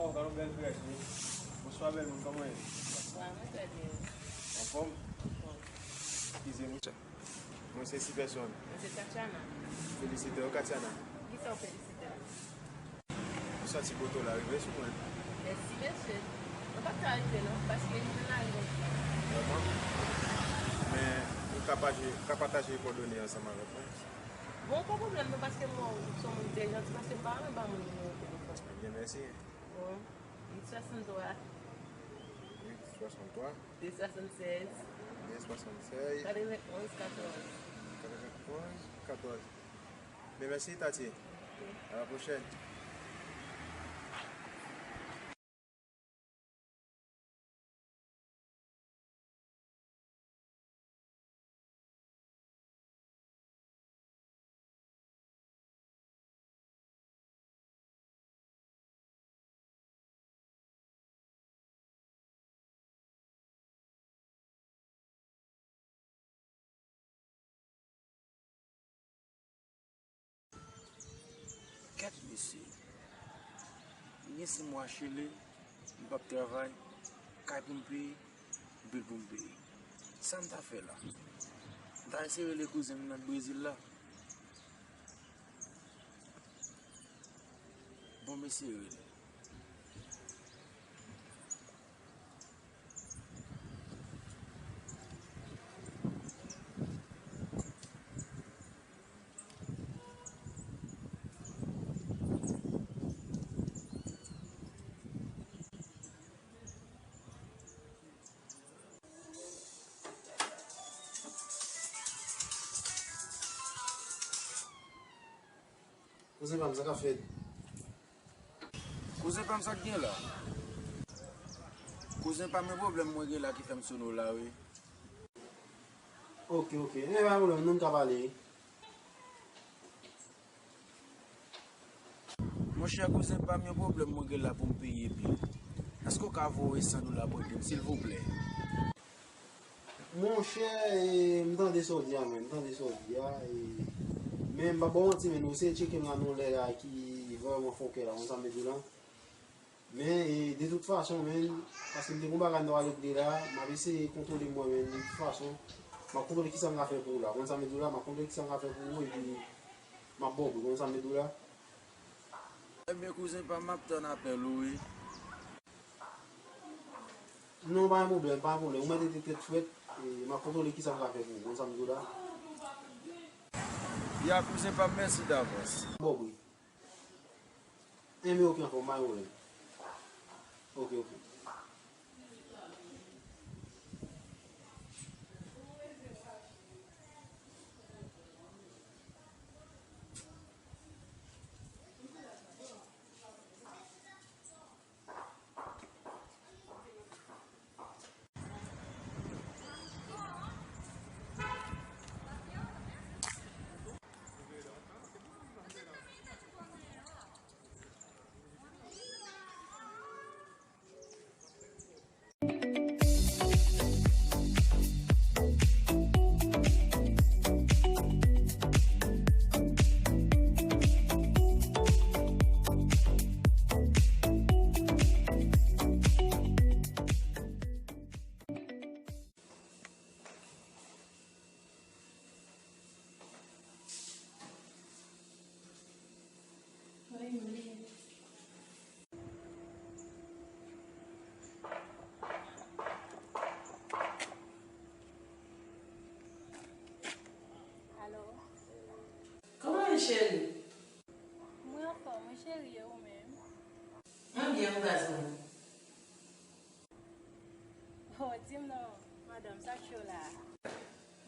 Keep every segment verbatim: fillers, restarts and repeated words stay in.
Oh, gade yon bèl frè, cheri. Bonswa, bèl moun, kòman w ye? Bonswa, mwen trè byen. Anfòm? Anfòm. Eskize m. Mwen se Sipersòn. Mwen se Tatiana. Felisite w, Katiana. Kisa w felisite m? Ou santi poto la rive sou mwen. Mèsi, mesye. Mwen pa t ka rive non, paske m nan lari yon ti jan. Vrèman? Men, ou ka pataje, ka pataje kòdone ansanm avèk mwen? Bon, pa pwoblèm non, paske m wè w se yon moun trè janti, paske m pa renmen ba moun nimewo telefòn. Ebyen, mèsi. Bon, uit swasanntwa. Uit swasanntwa. De swasannsèz. De swasannsèz. Katrevenn onz katòz. Katrevenn onz katòz. Men mèsi, Tati. Ok. A la pwochèn. Kèt mesye, m gen sis mwa chele, m p ap travay, kay pou m peye, bil pou m peye. Sa m ta fè la? M ta eseye rele kouzen m nan Brezil la. Bon, m eseye rele. Kouzen pa m, sa k ap fèt? Kouzen pa m, sa k gen la? Kouzen pa m, yon pwoblèm mwen gen la ki fè m sone w la, wi. Ok, ok. Enben, pa pwoblèm, nou ka pale, wi. Monchè, kouzen pa m, yon pwoblèm mwen gen la pou m peye bil. Èske w ka voye san dola pou ede m, silvouplè? Monchè, e, m tande sa w di a, men, m tande sa w di a, e, men m pa ba w manti, men, ou se tcheke m la nan yon lè la ki vrèman fòkè la, konn sa m vle di w la. Men, e, de tout fason, men, paske m te gon bagay m ta pral regle la, m ap eseye kontwole mwen, men, de tout fason, m ap kontwole kisa m ka fè pou ou la. Konn sa m vle di w la, m ap kontwole kisa m ka fè pou ou, epi m ap ba w bil, konn sa m vle di w la. Ebyen, kouzen pa m, m ap tann apèl ou, wi. Non, pa gen pwoblèm, pa gen pwoblèm. Ou mèt rete tèt frèt, e, m ap kontwole kisa m ka fè pou ou, konn sa m di w la. Ya, kouzen pa m, mèsi davans. Bon, wi. Enben, ok, ankò, pa gen pwoblèm. Ok, ok. Alo? Kòman w ye, cheri? Mwen anfòm, wi, cheri, e ou menm? Mwen byen, wi, baz mwen. Oh, di m non, madanm, sa k cho la?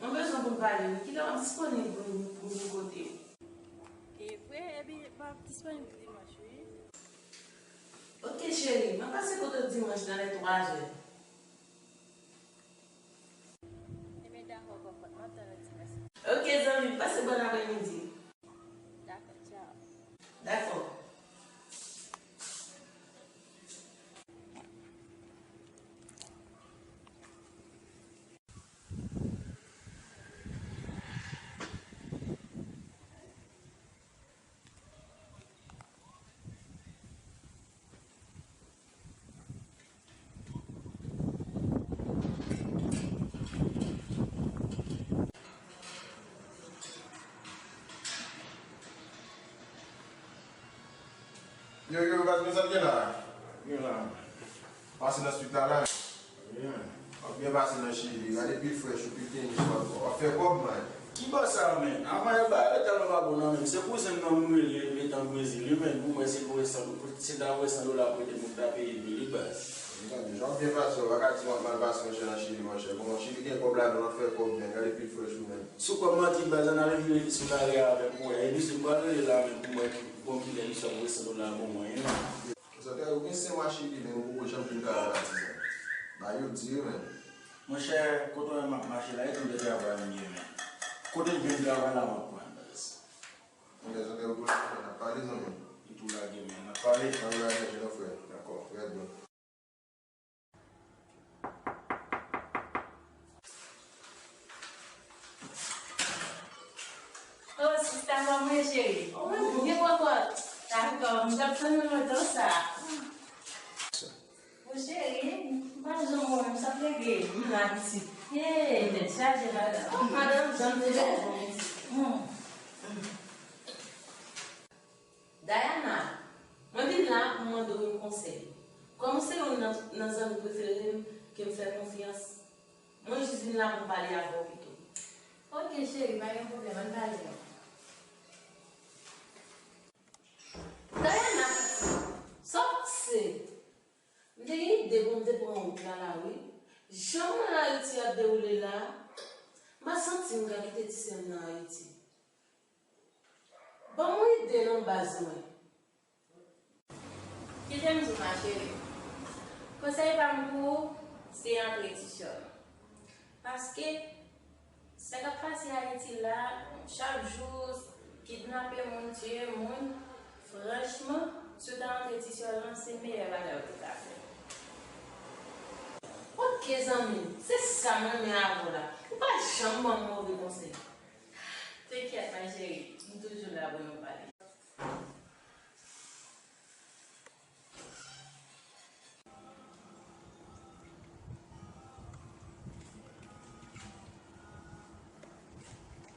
Mwen bezwen pou n pale, wi. Kilè w ap disponib pou n vin kote w? E vre, epi m ap disponib dimanch, wi. Ok, cheri, m ap pase kote w dimanch nan lè twa zè. Ebyen, dakò, kòkòt, m ap tann ou dimanch. Ok, zanmi m, pase bòn apremidi. Dakò, tchaw. Dakò. Yo, yo, baz, men sa k gen la? Gen la. Pase nan street la, la. Wi, men. W ap byen pase nan Chili. Gade pil frèch ou, pil tenis w ap, w ap fè kòb, man. Ki bò sa, men? Avan yè ba yo tèlman pa bon nan men. Se kouzen m nan m rele, letan Brezil, wi, men pou mwen se pou resan, se ta resan dola pou te pou ta peye bil, wi, baz. Jan w byen pase, w pa ka di m w ap mal pase, monchè, nan Chili, monchè. Bon, Chili gen kòb ladan l, w ap fè kòb, men. Gade pil frèch ou, men. Sou kòb manti, baz, ann al vini sou lari avè m pou wè. Epi se m pral rele la, men pou mwen ki, bon, kilè li sòt resan dola pou mwen, wi, men. Sa te ou gen sen mwa Chili, men ou poko janm jwenn travay la, tizan. Ba yo di, wi, men. Monchè, kote w wè m ap mache la, e kote travay m ye, men. Kote m jwenn travay la, m ap pran, baz. Monchè, sa te ou tou lage, n ap pale, zanmi. Li tou lage, men, n ap pale. Pale la, chèche nan frè. Dakò. Rèd, non. Oh, sista, kòman w ye, cheri? Mwen byen, kòkòt. Dakò, m t ap tann ou lontan sa. Bon, cheri, m pa janm wè w menm, sa p rete m la pitit. Hey, tèt chaje, madanm. Oh, madanm, jan m te bèl, bon, pitit. Hmm. Dayana, mwen vin la pou mande w yon konsèy. Kòm w se youn nan, nan zanmi prefere m ke m fè konfyans, mwen jis vin la pou m pale avè w pito. Ok, cheri, pa gen pwoblèm, ann pale non. Dayana, pitit, sa w panse? M te gen ide pou m te pran wout la, la, wi. Jan mwen Ayiti ap dewoule la, m pa santi m ka kite ti sè m nan Ayiti. Ban m yon ide non, baz mwen. Kite m di w, ma cheri. Konsèy pa m pou ou, se antre ti sè w. Paske, sa k ap pase Ayiti la, chak jou, kidnape moun, tiye moun, franchman, si w ta antre ti sè w lan, se meyè bagay ou te ka fè. Ok, zanmi m, se sa m renmen avè w la. Ou pa janm ban m move konsèy. Te kyèt, ma cheri, m toujou la pou nou pale.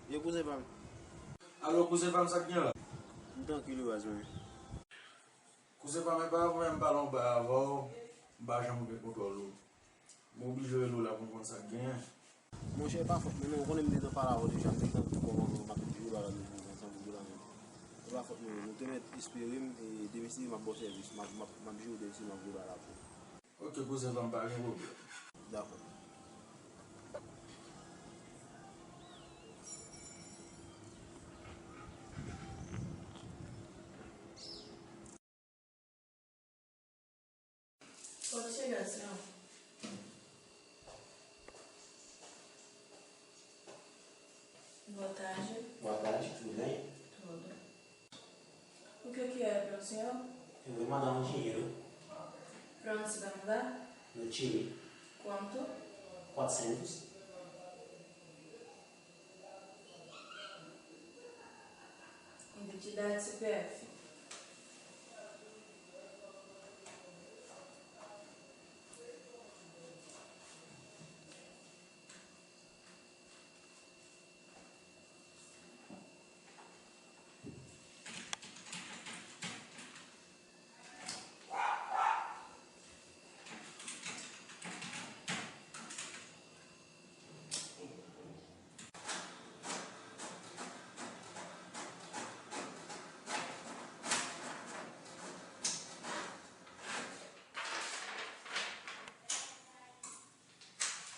Yo, kouzen pa m. Alo, kouzen pa m, sa k gen la? M trankil wi, baz mwen. Kouzen pa m, e pa avè w m pale yon bagay avè w, m pa janm gen kontwòl ou. M oblije rele w la pou m konn sa k genyen. Monchè, e pa fòt mwen non, ou konnen m te pale avè w deja, m te di w kòman m ap jere bagay yo pou mwen, san pou dola menm. E pa fòt mwen non, ou te mèt espere m, e demen si Dye m ap ba w sèvis, m ap, m ap, m ap jere w demen si Dye m ap voye bagay la pou ou. Ok, kouzen pa m, pa gen pwoblèm. Dakò. Pòt chega, senhor. Boa tarde. Boa tarde, tudo bem? Tudo. O que que é para o senhor? Eu vou mandar um dinheiro. Para onde se vai mandar? No Chile. Quanto? Quatrocentos. Identidade, C P F.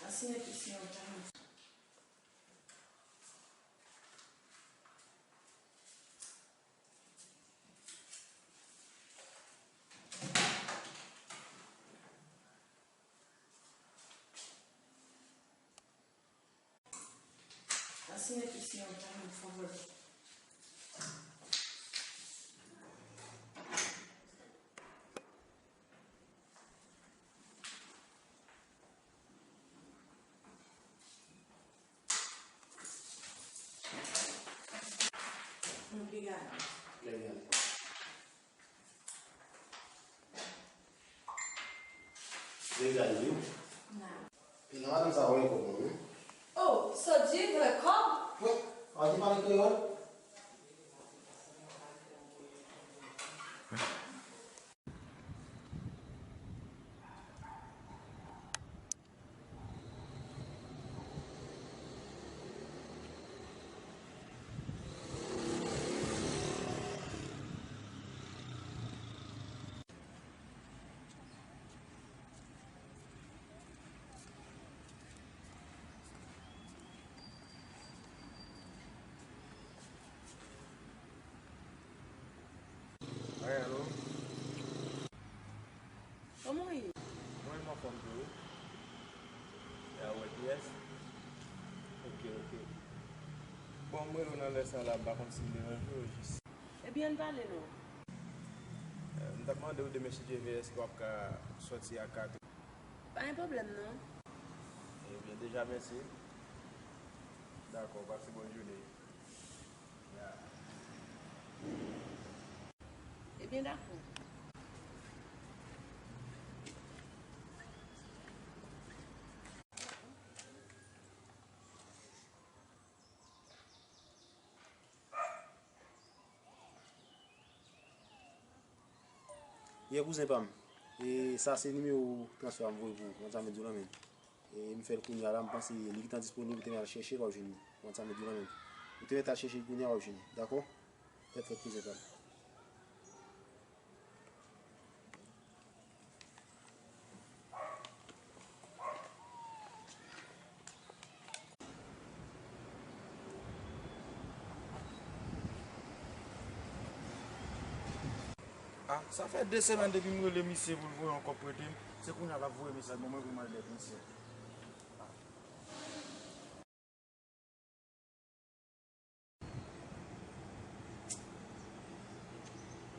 Asin epi siyon pou mwen. Asin epi siyon pou mwen, favor. Obrigada. Obrigado. Obrigado, viu? Nada. E nan madanm sa, wè kòb mwen, wi. Oh, so di vre kòb? Wi, a di pale kreyòl. Alo? Kòman w ye? Mwen, m anfòm tou, wi. E a, ou wè kiyès? Ok, ok. Bon, m rele w nan lè sa la, m pa konn si m deranje w, jis. Ebyen, ann pale non. Eh, m t ap mande w demen si Dye vle, èske w ap ka sòti a kat ou? Pa gen pwoblèm non. Ebyen, deja mèsi. Dakò, pase bòn jounen. Ya. Ebyen, dakò. Ye kouzen pa m. E sa se nimewo transfè a m voye pou ou, konn sa m di w la menm. E m fè l kounye a la, m panse li gentan disponib, ou te mèt al chèche l, w ap jwenn li. Konn sa m di w la menm. Ou te mèt al chèche l kounye a, w ap jwenn li. Dakò? Tèt frèt kouzen pa m. Ah, sa fè de semèn depi m rele misye pou l voye yon kòb prete m. Se kounye a l ap voye mesaj ban mwen pou m al dèyè misye.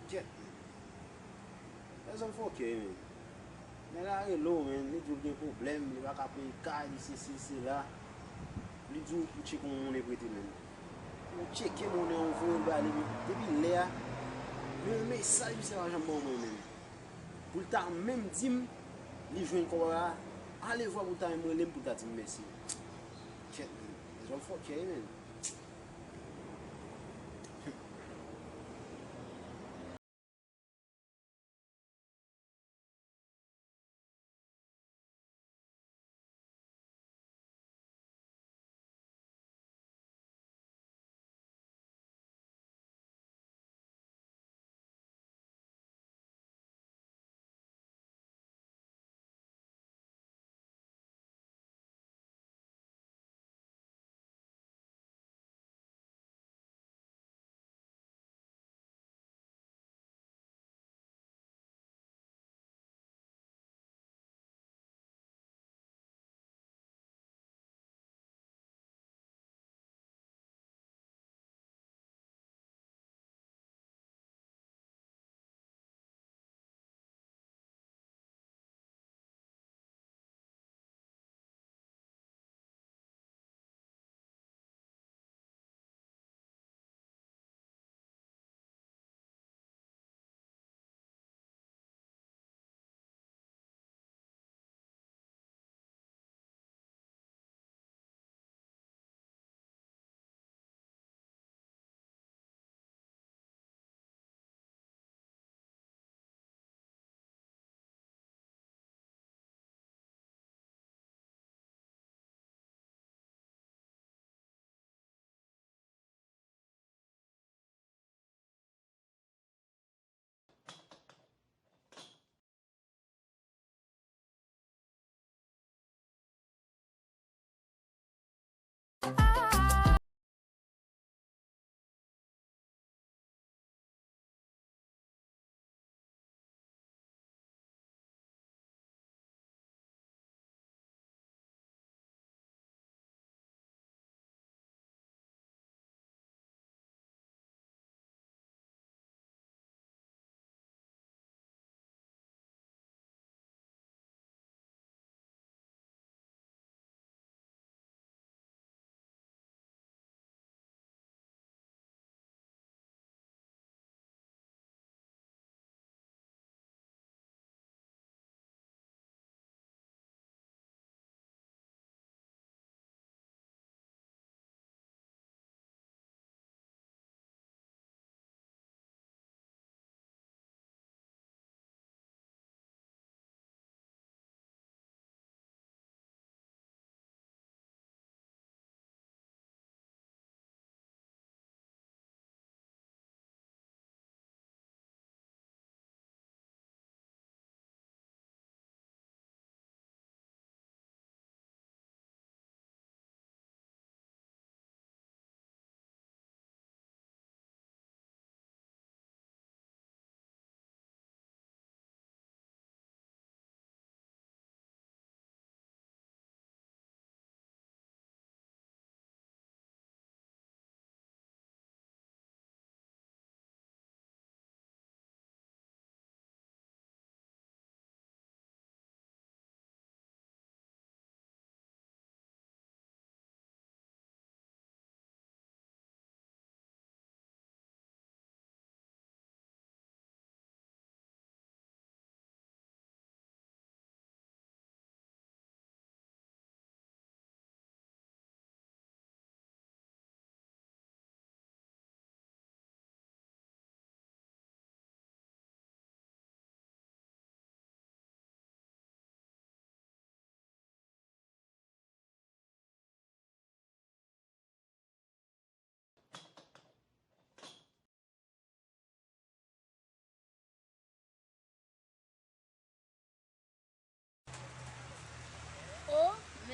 Kèt, men. Lèzòm fòkè, men. Nèg la rele w, men. Li di w l gen pwoblèm, li pa ka peye kay, li sesi, sela. Li di w pou tcheke yon monnen prete, men. Ou tcheke monnen an, ou voye l ba li, men. Depi lè a, men yon mesaj misye pa janm ban mwen, men. Pou l ta menm di m, li jwenn kòb la, alevwa pou l ta menm rele m, pou l ta di m mèsi. Kèt, men. Lèzòm fòkè, men.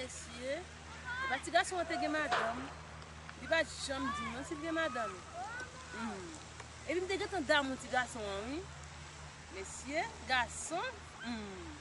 Mesye, epa ti gason an te gen madanm. Li pa t janm di m non si l gen madanm. Hmm. Epi m te gentan damou ti gason an, wi. Mesye, gason. Hmm.